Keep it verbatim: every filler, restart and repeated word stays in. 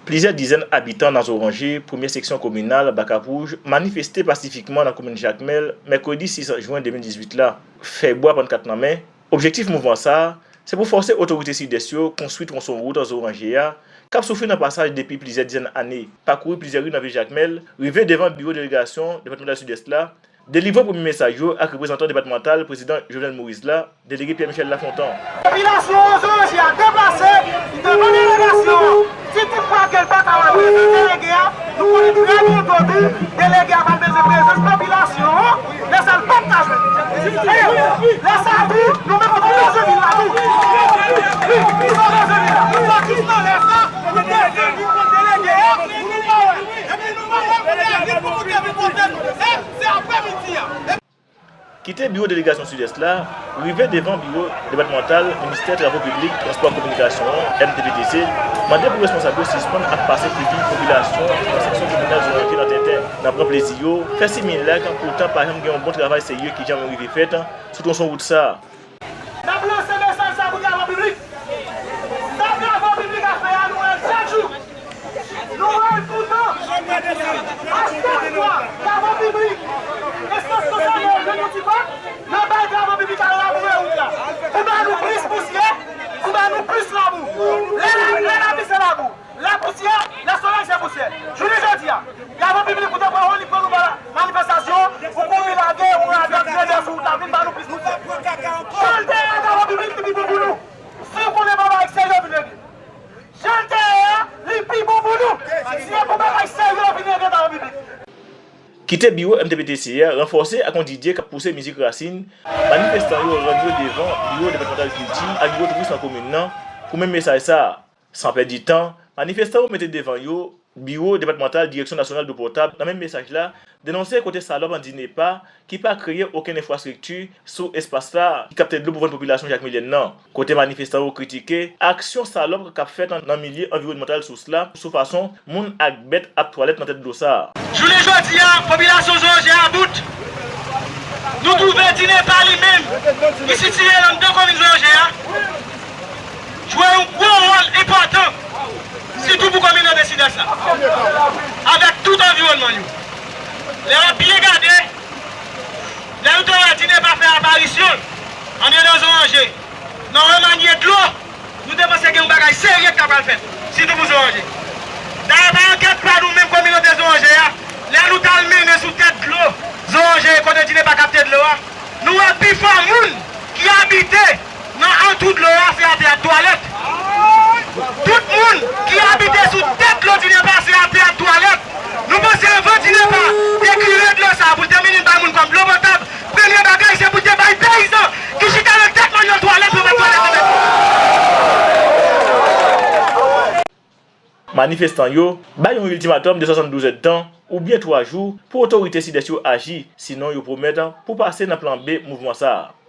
Plizyè dizèn abitan nan Zoranje, premyè seksyon kominal Bakapwouj, manifeste pasifikman nan komin Jakmèl, mèkredi sis jen de mil dizuit la, fèy bwa, pannkat nan men. Objektif mouvman sa a, se pou fòse otorite Sidès yo konstwi twonson wout Zoranje a, k ap soufri nan pasaj depi plizyè dizèn ane, pakouri plizyè ri nan vil Jakmèl, rive devan biwo delegasyon depatmantal Sidès la, delivre premye mesaj yo ak reprezantan depatmantal prezidan Jovenel Moïse la, delege Pierre Michel Lafontant. Popilasyon Zoranje a deplase devan delegasyon an. Si toutfwa ke l pa ka wè prezans delege a, nou konnen trè byen ke delege a pa bezwen prezans popilasyon an, lè sa l p ap ka jwenn. Lè sa tou, nou menm nou bezwen vin la tou. Nou bezwen vin la. Nou pa jis nan lè sa, nou bezwen vin kot delege a, pou nou pa wè. Epi nou pa wè pou nou vin pou nou te vin kote nou. E se aprèmidi a. Kite biwo delegasyon Sidès la, rive devan biwo depatmantal Ministè Travo Piblik, Transpò ak Kominikasyon an, M T P T C, mande pou responsab yo sispann ap pase figi popilasyon nan seksyon kominal Zoranje nan tenten, nan pran plezi yo, fè similak, poutan pa janm gen yon bon travay serye ki janm rive fèt sou twonson wout sa a. N ap lanse mesaj sa pou travo piblik. Sa travo piblik ap fè a, nou wè l chak jou. Nou wè l toutan. A chak fwa, travo piblik, enstans konsène yo jwenn yon ti kòb, yo bay travo piblik al laboure wout la. Pou ba nou plis pousyè, pou ba nou plis labou. Lè la, lè lapli se labou. Lapousyè, lè solèy se pousyè. Jounen jodi a, travo piblik ou te pran wout, li pran nou pa manifestasyon, ou kouri lage, ou lage ak grandè sou wout la, vin ba nou plis pousyè. Jan l te ye a, travo piblik li pi bon pou nou. Si w konnen bagay serye, vin regle. Jan l te ye a, li pi bon pou nou. Si e pou bagay serye, vin regle travo piblik. Kite biwo M T P T C a ranfòse ak yon D J k ap pouse mizik rasin, manifestan yo rann yo devan biwo depatmantal kilti ak biwo touris nan komin nan pou menm mesaj sa a. San pèdi tan, manifestan yo mete devan yo biwo depatmantal Direksyon Nasyonal Dlo Potab nan menm mesaj la, denonse kote salòp DINEPA ki pa kreye okenn enfrastrikti sou espas la ki kapte dlo pou vann popilasyon jakmelyèn nan. Kote manifestan yo kritike aksyon salòp k ap fèt nan milye anviwònmantal sous la sou fason moun ak bèt ap twalèt nan tèt dlo sa a. Jounen jodi a, popilasyon Zoranje a bout. Nou twouve DINEPA li menm, ki sitiye nan de komin Zoranje a, jwe yon gwo wòl enpòtan, sitou pou kominote Sidès la, avèk tout anviwònman yo. Lè w ap byen gade, lè nou te wè DINEPA fè aparisyon l andedan Zoranje, nan remanye dlo, nou te panse gen yon bagay serye ki ta pral fèt, sitou pou Zoranje. Dayè, pa ankèt pa nou menm kominote Zoranje a, lè nou t al mennen sou tèt dlo Zoranje, kote DINEPA kapte dlo a, nou wè pifò moun ki abite nan antou dlo a, se atè a twalèt. Tout moun ki abite sou tèt dlo DINEPA, se atè a twalèt. Nou panse anvan DINEPA te kire dlo sa a pou l te mennen l bay moun kòm dlo potab, premye bagay se pou l te bay peyizan ki chita nan tèt manyòl twalèt pou fè twalèt nan tèt yo. Manifestan yo bay yon iltimatòm de swasanndouz èdtan oubyen twa jou pou otorite Sidès yo aji, sinon yo pwomèt pou pase nan plan B mouvman sa a.